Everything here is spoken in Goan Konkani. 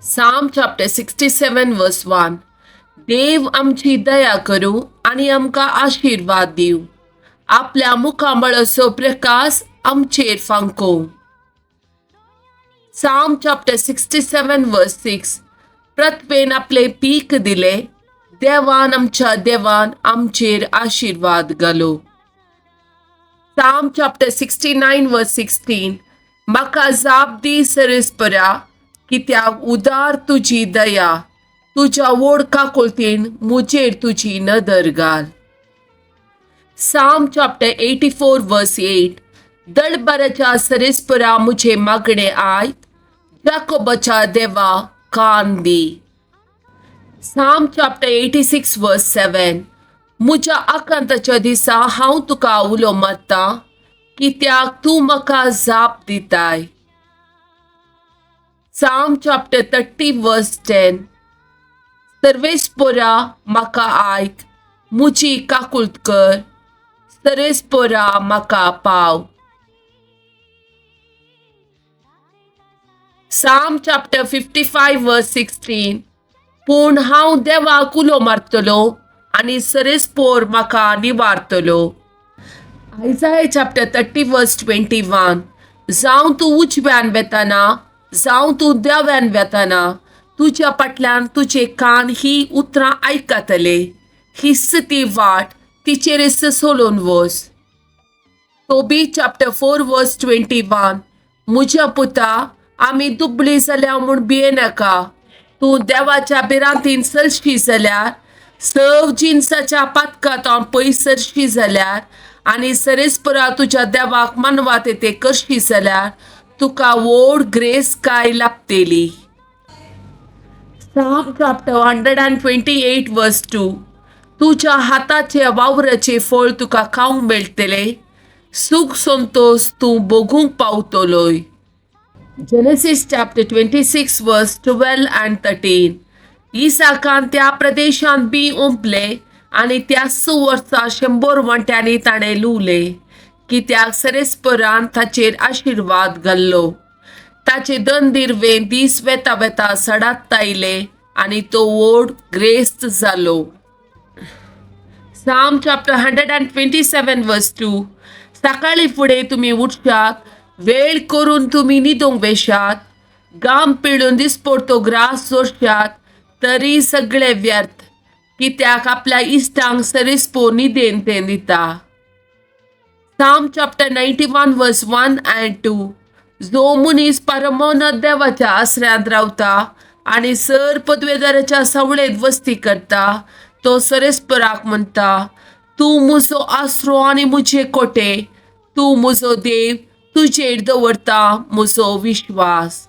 Psalm chapter 67 verse 1. देव आमची दया करूं आनी आमकां आशिर्वाद दिवं, आपल्या मुखामळाचो प्रकाश आमचेर फांकोवं. Psalm chapter 67 verse 6. पृथ्वेन आपलें पीक दिलें, देवान आमच्या देवान आमचेर आशिर्वाद घालो. Psalm chapter 69 verse 16. म्हाका जाप दी सरेस्परा, कित्याक उदार तुजी दया, तुज्या व्हड काकुळतीन म्हजेर तुजी नदर घाल. Psalm chapter 84 verse 8. दळबराच्या सरेस्परा म्हजें मागणें आयक, जाकोबाच्या देवा कान दी. Psalm chapter 86 verse 7. म्हज्या आकांताच्या दिसा हांव तुका उलो मारतां, कित्याक तूं म्हाका जाप दिताय. Psalm chapter 30 verse 10. सर्वेस्पोरा म्हाका आयक, म्हजी काकुळट कर, सर्वेस्पोरा म्हाका पाव. Psalm chapter 55 verse 16. पूण हांव देवाक उलो मारतलो आनी सरेस्पोर म्हाका निवारतलो. Isaiah chapter 30 verse 21. जावं तूं उजव्यान वेतना, जावं तूं देव्यान वेतना, तुज्या फाटल्यान तुजे कान ही उतरां आयकतले. हीच ती वाट, तिचेरच सोलून वच. Tobit chapter 4 verse 21. म्हज्या पुता, आमी दुबळी जाल्या म्हूण भियेनाका. तूं देवाच्या भिरांतीन चलशी जाल्यार, सव जिनसाच्या पातकांत पयस सरशी जाल्यार आनी सरेस्परा तुज्या देवाक मानवात ते करशी जाल्यार तुका व्हड ग्रेस काय लाभतली. Psalm chapter 128 verse 2. तुज्या हाताचे वावराचें फळ तुका खावंक मेळटलें, सूख संतोश तूं भोगूंक पावतलोय. Genesis chapter 26 verse 12 and 13. इसाकान त्या प्रदेशांत बी ओंपलें आनी त्याच वर्सा 100 वांट्यांनी ताणें लुवलें, कित्याक सरेस्परान ताचेर आशिर्वाद घाल्लो. ताचे दंदिरवे दीस वेता वेता सडात आयले आनी तो व्हड ग्रेस्त जालो. Psalm chapter 127 verse 2. सकाळीं फुडें तुमी उठशात, वेळ करून तुमी न्हिदूंक वेशात, घाम पिळून दिसपडतो ग्रास जोडशात, तरी सगळे व्यर्थ, कित्याक आपल्या इश्टांक सरेस्पो न्हिदेन तें दिता. Psalm chapter 91 verse 1 and 2. जो मनीस परमोनत देवाच्या आसऱ्यांत रावता आनी सर पदवेदाराच्या सावळेंत वस्ती करता, तो सरेस्पराक म्हणटा, तूं म्हजो आसरो आनी म्हजे कोटे, तूं म्हजो देव, तुजेर दवरता म्हजो विश्वास.